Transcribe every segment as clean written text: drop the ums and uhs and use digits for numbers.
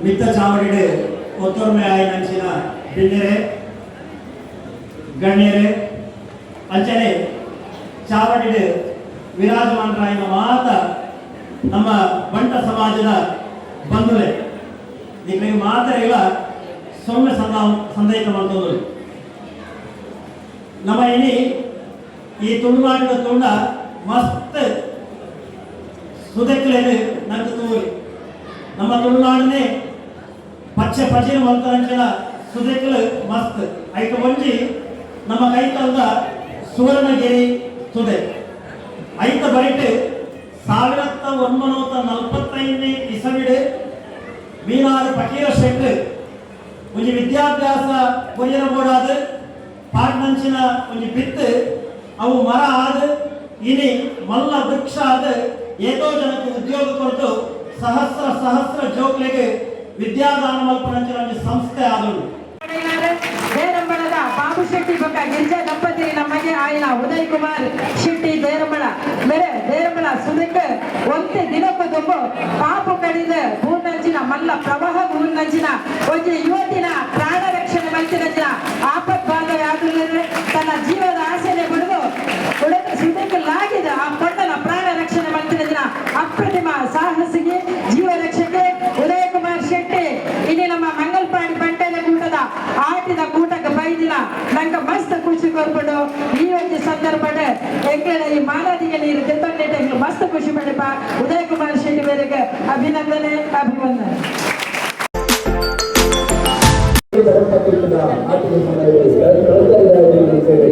ಮಿತ್ತ ಚಾವಡಿಡ್ ಒತ್ತೊರ್ಮೆ ಆಯಿನಂಚಿನ ಬಿನ್ನೆರೆ, ಗಣ್ಯರೇ, ಅಂಚನೆ ಚಾವಡಿಡ್ ವಿರಾಜಮಾನರಾಯಿನ ಮಾತ ನಮ್ಮ ಬಂಟ ಸಮಾಜದ ಬಂಧುಲೆ, ನಿಮಗೆ ಮಾತ್ರ ಇಲ್ಲ ಸೊಲ್ಮೆ ಸಂದ ಸಂದೈತ ಮಲ್ತೊಂದು. ನಮ್ಮ ಇನಿ ಈ ತುಳುನಾಡಿನ ತುಂಡ ಮಸ್ತ್ ಸುದೆಕ್ಲೇನು ನಂಗೆ ತೂರಿ. ನಮ್ಮ ತುಳುನಾಡನೆ ಪಚ್ಚೆ ಪಜಿನ ಮಲ್ತರಂಚಿನ ಸುದೆಕ್ಲು ಮಸ್ತ್. ಐತ ಒಂಜಿ ನಮ್ಮ ಕೈತಲ್ದ ಸುವರ್ಣಗಿರಿ ಸುದೆ. ಐತ ಬರಿಟ್ 1945ನೇ ಇಸವಿಡ್ ಮೀನಾರು ಫಕೀರ ಶೆಟ್ರು ಒಂಜಿ ವಿದ್ಯಾಭ್ಯಾಸ ಕೊರಿಯರ ಬೋಡಾದ್ ಪಾಡ್ನಂಚಿನ ಒಂಜಿ ಬಿತ್ತು, ಅವು ಮರ ಆದ್ ಇನಿ ಮಲ್ಲ ವೃಕ್ಷ ಆದ್ ಏತೋ ಜನಕ್ಕೆ ಉದ್ಯೋಗ ಕೊರತು ಸಹಸ್ರ ಸಹಸ್ರ ಜೋಕ್ಲೆಗ್ ವಿದ್ಯಾದಾನ ಮಲ್ಪನಂಚಿನ ಒಂಜಿ ಸಂಸ್ಥೆ ಆದುಂಡು. ದೇರಂಬಳದ ಬಾಬು ಶೆಟ್ಟಿ ಬೊಕ್ಕ ಗಿರಿಜಾ ದಂಪತಿ ನಮಗೆ ಆಯ್ನ ಉದಯ್ ಕುಮಾರ್ ಶೆಟ್ಟಿ ದೇರಂಬಳ ಮೇರೆ ದೇರಂಬಳ ಸುದೆಕ್ ಒಂತೆ ದಿನಕ್ಕೂ ದುಂಬು ಪಾಪು ಕಡಿದ ಬೂರ್ನಂಚಿನ ಮಲ್ಲ ಪ್ರವಾಹ ಬೂರ್ನಂಚಿನ ಒಂಜಿ ಯುವತಿನ ಪ್ರಾಣ ರಕ್ಷಣೆ ಮಲ್ತಿನಂಚಿನ ಆಪತ್ ಬಾಂಧವ್ಯ ಆದುಲ್ಲೆರ್. ತನ್ನ ಜೀವದ ಆಸೆನೆ ಬಿಡುದು ಸುದೆಕ್ ಲಾಗಿದ ಆ ಪೊಣ್ಣನ ಪ್ರಾಣ ರಕ್ಷಣೆ ಮಲ್ತಿನಂಚಿನ ಅಪ್ರತಿಮ ಸಾಹಸಿಗೆ, ಜೀವ ರಕ್ಷಕೆ ಉದಯ ಕುಮಾರ್ ಶೆಟ್ಟಿ. ಇಲ್ಲಿ ನಮ್ಮ ಮಂಗಲ್ಪಾಡಿ ಬಂಟೆದ ಕೂಟದ ಆಟಿದ ಕೂಟಕ್ಕೆ ಬೈದಿನ ನಂಗೆ ಮಸ್ತ್ ಖುಷಿ ಕೊರ್ಪುಂಡು. ಈ ಒಂಜಿ ಸಂದರ್ಭಡ್ ಎಂಕ್ಲೆನ ಈ ಮಾನಾದಿಗೆ ನೀರು ದೆತ್ತೊಂಡೆಟ್ ಎಂಕ್ಲು ಮಸ್ತ್ ಖುಷಿ ಪಡಿಪ. ಉದಯ ಕುಮಾರ್ ಶೆಟ್ಟಿ ಮೇರೆಗೆ ಅಭಿನಂದನೆ, ಅಭಿವಂದನೆ. ಧರ್ಮಪತ್ರಿಕೆದ ಆರ್ಥಿಕ ಸೇವೆ ಮಾತಾಡಿ.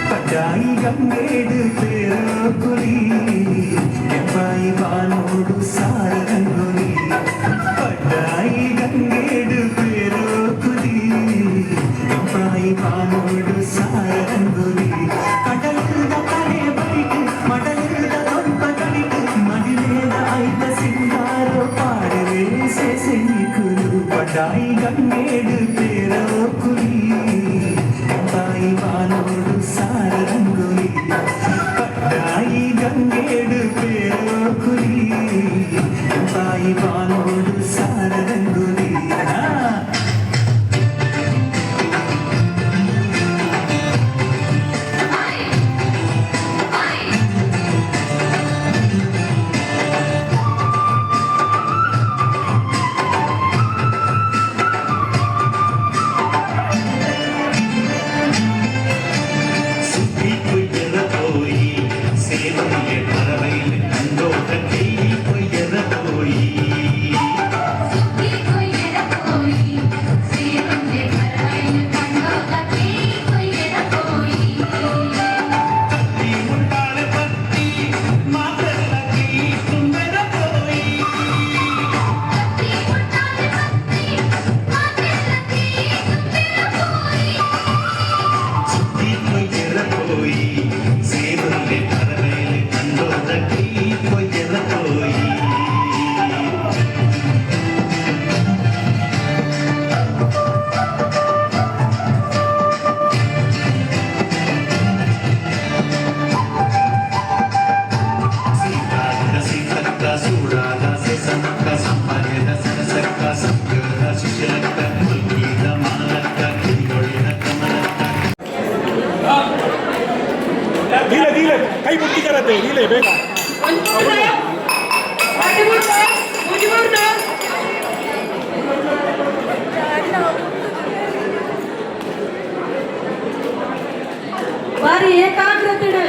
ಪಡ್ಡಾಯಿ ಗಂಗೇಡು ಪೇರೋಕುಲಿ, ಕೆಂಪಾಯಿ ಬಾನೋಡು ಸಾರ ರಂಗೋಲಿ. ಪಡ್ಡಾಯಿ ಗಂಗೇಡು ಪೇರೋಕುಲಿ, ಕೆಂಪಾಯಿ ಬಾನೋಡು ಸಾರ ರಂಗೋಲಿ. ಕಡಲದ ಕಲೆ ಬೈಟ್, ಮಡಲದ ದೊಂಪ ಗಡಿಟ್, ಮಡಿಲೇದ ಐತ ಸಿಂಗಾರೋ ಪಾಡವೆ ಸೆಸೆನಿಕುಲು. ಪಡ್ಡಾಯಿ ಗಂಗೇಡು ಪೇರೋಕುಲಿ, ಕೆಂಪಾಯಿ ಬಾನೋಡು ಸಾರ ರಂಗೋಲಿ. ಪಡ್ಡಾಯಿ ಗಂಗೇಡು ಪೇರೋಕುಲಿ, ಕೆಂಪಾಯಿ ಬಾನೋಡು ಸಾರ ರಂಗೋಲಿ. ಸುದ್ದಿ ಕೊಯ್ಯರ போய் சேவனிய பறவையில் கண்டோட்ட கேலி கொய்யர போய். ಸುದ್ದಿ ಕೊಯ್ಯರ ಪೋಯಿ ಸೇವಂದೆ ಪರವೈಲ್ ಕಂಡೋತ ಕೇಳಿ ಕೊಯ್ಯರ ಪೋಯಿ. ಕತ್ತಿ ಮುಟ್ಟಾಳೆ ಪತ್ತಿ ಮಾತೆಲ್ಲ ಕೈ ತುಂಬೆರ. ಬಾರಿ ಏಕಾಗ್ರತೆ.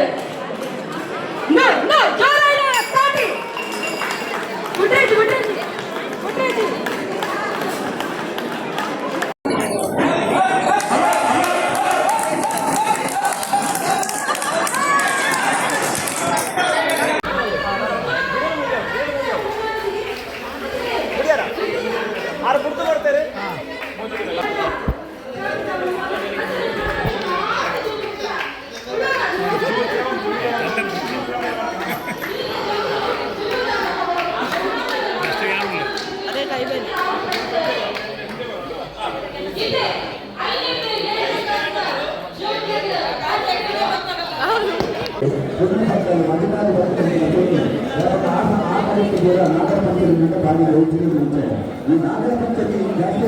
ನಾಗರ ಪಂಚಮಿ ಬಾರಿ ಯೋಜನೆ ಮುಂಚೆ ಈ ನಾಗರ ಪಂಚಮಿ ಜಾಸ್ತಿ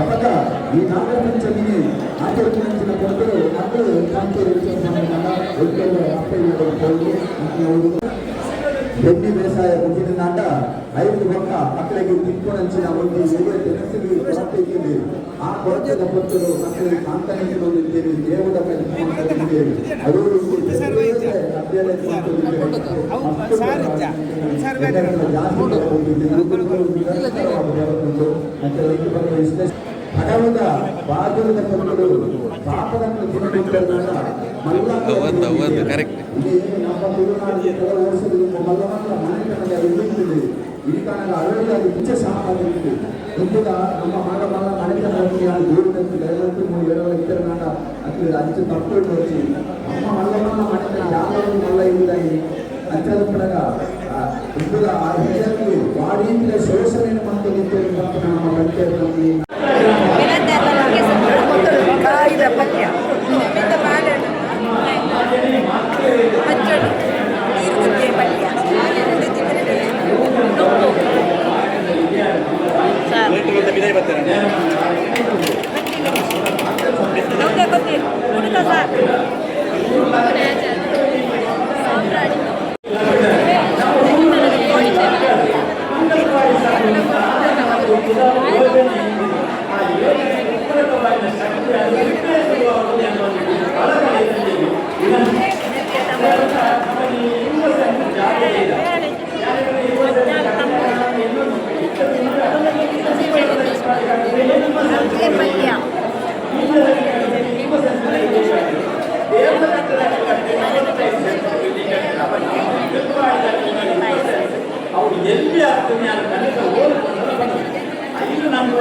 ಅಪಗ ಈ ನಾಗರ ಪಂಚಮಿಗೆ ಆಚರಿಸಿನ ಕೊರತೆಗಳು ಮಕ್ಕಳು ಬೆನ್ನಿ ಬೇಸಾಯ ಮುಗಿದ ನಾಟ ಐದು ಪಕ್ಕ ಮಕ್ಕಳಿಗೆ ತಿಕ್ಕೊಣಂಚಿನ ಒಂದು ಎಲೆ ತೆನಸಿಗೆ ಕೊರತೆ ಇದ್ದೀವಿ. ಆ ಕೊರತೆದ ಪೊತ್ತಲು ಮಕ್ಕಳಿಗೆ ಕಾಂತನಿಗೆ ಬಂದಿದ್ದೇವೆ, ದೇವದ ಕಲಿಸಿದ್ದೇವೆ. ಅದೇ ರೀತಿ ಬೇರೆ ಅಧ್ಯಯನ ಜಾಸ್ತಿ ಬಡವದ ಬಾಜುದ ಕೊರತೆಗಳು ಪಾಪದ ಮಲ್ಲ. ಇಲ್ಲಿ ನಮ್ಮ ತುಳುನಾಡಿಗೆ ಕೆಲವು ವರ್ಷದ ಮಲ್ಲ ಮಲ್ಲ ಮನೆತನದ ಇರುತ್ತದೆ. ಈ ಕಾರಣ ಅರಳಿದ ಉಚ್ಚ ಸಾಮಾನ್ಯ ಇಂದುದ ನಮ್ಮ ಮಗ ಮಲ್ಲ ಮನೆತನ ದೂರದಂತೆ 53 ಏಳು ಇತರ ನಾಡ ಅತಿ ಅಂಚು ತಪ್ಪು వచ్చి ನಮ್ಮ ಮಲ್ಲ ಮಲ್ಲ ಮನೆತನ ಯಾವ ಮಲ್ಲ ಇಲ್ಲ ಅಂಚದ ಪಡಗ ಇಂದುದ ಆ ಹಿರಿಯರಲ್ಲಿ ವಾಡೀಂದ್ರ ಶೋಷಣೆ ಮತ್ತು ನಮ್ಮ ಪಂಚಾಯತ್ನಲ್ಲಿ. ಕಾಯಿದ ಪಲ್ಯ ಮಿತ್ತ ಬಾಳೆಹಣ್ಣು ಪಚ್ಚಡಿ ನೀರು ಗುಜ್ಜೆ ಪಲ್ಯ ನುಪ್ಪು ಸಾರು ಗೊತ್ತಿ ಕುಡಿತ ಸಾರು. ಪಲ್ಯ. ಅವು ಎಲ್ಲಿ ಆಗ್ತದೆ ಕನಿಷ್ಠ ಐದು ನಮ್ಮ